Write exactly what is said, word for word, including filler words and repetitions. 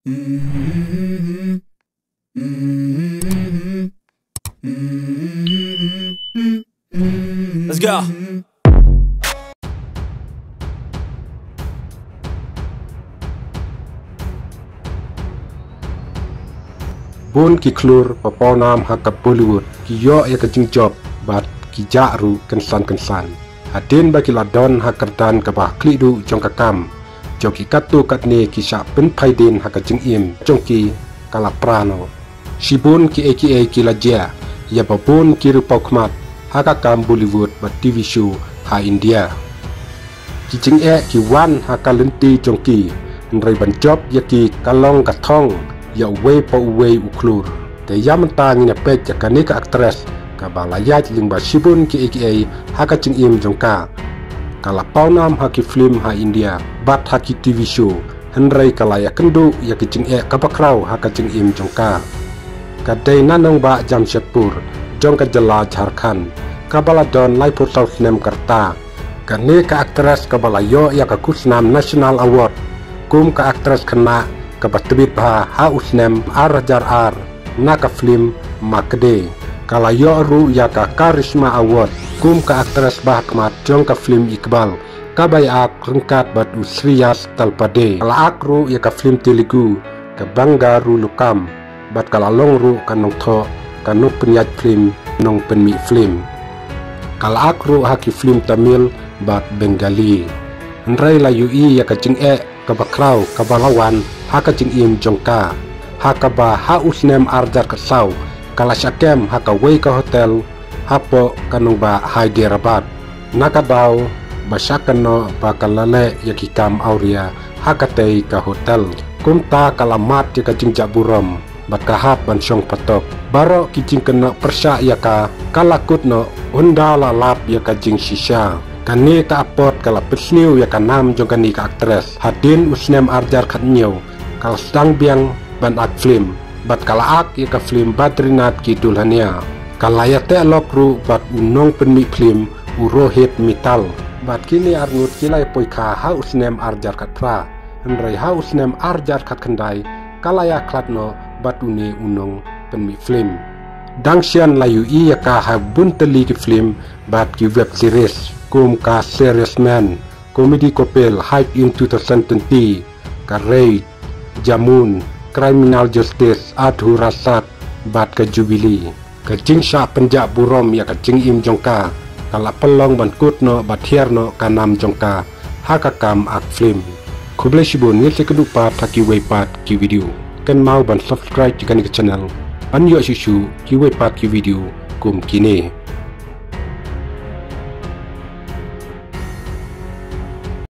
Let's go. Bun ki khlur ba pawnam ha ka Bollywood ki ïoh ïa ka jingjop bad ki jah ruh kynsan kynsan. Hadien ba ki la don ha ka kyrdan kaba khlieh duh jong ka kam, jong ki katto katne ki shah pynphai dien ha ka jingim jong ki ka la pra noh. Shibun kiei kiei ki la jia ïa ba bun ki riewpawkhmat ha ka kam Bollywood bad T V show ha India. Ki jingeh ki wan ha ka lynti jong ki, hynrei ban jop ïa ki ka long ka thong ïa uwei pa uwei u khlur. Te ïa mynta ngin ïa peit ïa kane ka actress kaba la ïaid lyngba shibun kiei kiei ha ka jingim jong ka. Ka la pawnam ha ki film ha India bad ha ki T V show, hynrei ka la ïakynduh ïa ki jingeh kaba khraw ha ka jingim jong ka. Ka dei na nongbah Jamshedpur jong ka jylla Jharkhand, kaba la don laiphew saw snem ka rta. Kane ka actress kaba la ïoh ïa ka khusnam National Award kum ka actress khynnah kaba tbit bha ha u snem ar hajar ar na ka film Makde. Ka la ïoh ruh ïa ka Karishma Award kum ka actress ba hakhmat jong ka film Iqbal, kaba ïa ak ryngkat bad u Shreyas Talpade. Ka la ak ruh ïa ka film Telugu ka Bangaru Lokam, bad ka la long ruh ka nongthoh, ka nongpynïaid film, nongpynmih film. Ka la ak ruh ha ki film Tamil bad Bengali. Hynrei la ïohi ïa ka jingeh kaba khraw kaba la wan ha ka jingim jong ka, ha kaba ha u snem ar hajar khatsaw ka la shah kem ha kawei ka hotel hapoh ka nongbah Hyderabad. Na ka daw ba shah kynnoh ba ka la leh ïa ki kam awria ha katei ka hotel. Kumta ka la mad ïa ka jingjah burom bad ka hap ban shong patok. Baroh ki jingkynnoh pyrshah ïa ka ka la kut noh, ynda la lap ïa ka jingshisha. Kane ka apot ka la pynsniew ïa ka nam jong kane ka actress. Hadien u snem ar hajar khathynñiew ka la sdang biang ban ak film, bad ka la ak ïa ka film Badrinath Ki Dulhania. Ka la ïateh lok ruh bad u nongpynmih film u Rohit Mittal. Bad kine arngut ki la ïapoikha ha u snem ar hajar khatphra. Hynrei ha u snem ar hajar khatkhyndai ka la ïakhlad noh bad une u nongpynmih film. Dang shen la ïohi ïa ka ha bun tylli ki film bad ki web series kum ka Serious Man, Comedy Couple, Hype in two thousand twenty, ka Rey, Jamoon, Criminal Justice, Adhura Saath, bad ka Jubilee. Ka jingshah pynjah burom ïa ka jingim jong ka ka la pynlong ban kut noh bad hiar noh ka nam jong ka ha ka kam ak film. Khublei shibun, ngin sa ïakynduh pat ha kiwei pat ki video. Kynmaw ban subscribe ïa kane ka channel ban ïoh shuh shuh kiwei pat ki video kum kine.